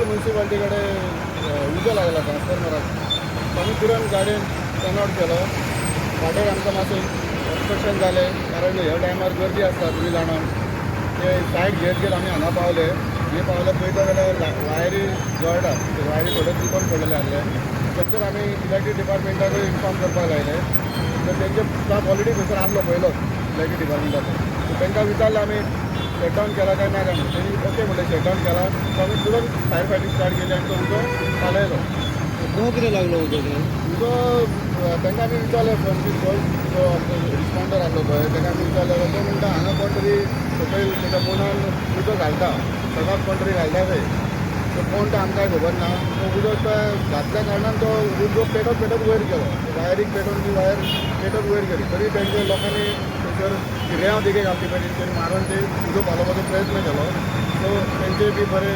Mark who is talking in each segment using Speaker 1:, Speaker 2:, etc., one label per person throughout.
Speaker 1: Municipality कडेन उजो लागला ट्रान्सफॉर्मराक. सो आमी तुरंत गाडयेन टर्न आवट केलो. वाटेर आमकां मातशें ऑब्स्ट्रक्शन जालें, कारण ह्या टायमार गर्दी आसता, तुमी जाणा. ते सायड घेत घेत आमी हांगा पावले. हे पावले पळयता जाल्यार वायरी जळटा, ते वायरी थोडे तुटोन पडलेले आसले. तशेंच आमी इलेक्ट्रीक डिपार्टमेंटाकूय इन्फॉर्म करपाक लायले. तर तेंचे स्टाफ ऑलरेडी थंयसर आसलो पयलोच इलेक्ट्रीक डिपार्टमेंटाचो. सो तांकां विचारलें आमी, शटडावन केला काय ना काय म्हणून. तेणी ओके म्हणलें, शटडावन केला. सो आमी तुरंत फायर फायटींग स्टार्ट केली आनी तो उजो पालयलो.
Speaker 2: कसो कितें लागलो उजो ते?
Speaker 1: उजो तांकां आमी विचारलें, फर्स्ट फर्स्ट जो आमचो रिस्पॉन्डर आसलो पळय, ताका आमी विचारलें जाल्यार तो म्हणटा, हांगा कोण तरी सकयल तेच्या मुनान उजो घालता, सदांच कोण तरी घालता खंय. सो कोण तो आमकां खबर ना. तो उजो तो घातल्या कारणान तो उजो पेटत पेटत वयर गेलो. वायरीक पेटोवन ती वायर पेटत वयर गेली. तरी तेंच्या लोकांनी थंयसर ती रेंव देगेक आसली पळय, तेंच्यांनी मारून ते उजो पालोवपाचो प्रयत्न केलो. सो तेंचे बी बरे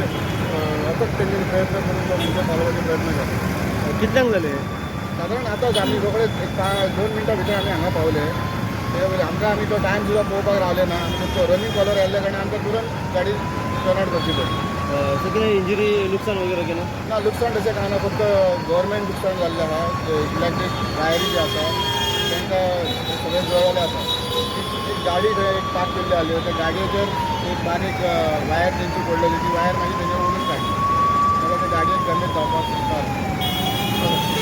Speaker 1: अथक तेंच्यांनी प्रयत्न करून तो उजो पालोवपाचो प्रयत्न केलो.
Speaker 2: कितल्यांक जालें?
Speaker 1: सादारण आतांच आमी रोखडेच एक 5-2 मिनटां भितर आमी हांगा पावले. ते पयलीं आमकां आमी तो टायम सुद्दां पळोवपाक रावले ना. आमी तो रनींग कॉलर आयिल्ल्या कारणान आमकां तुरंत गाडी टर्न आवट करची पडली.
Speaker 2: सो कितें इंजरी, लुकसाण वगैरे केलें?
Speaker 1: ना, लुकसाण तशें कांय ना. फक्त गव्हर्मेंट लुकसाण जाल्लें आहा. इलेक्ट्रीक वायरी जी आसा, तांकां सगळें जळ्ळेलें आसा. एक गाडी थंय एक पार्क केल्ली आसली, त्या गाडयेचेर एक बारीक वायर तेंची पडलेली. ती वायर मागीर तेंचे ओडून काडली. ताका ते गाडयेक डॅमेज जावपाक शकता.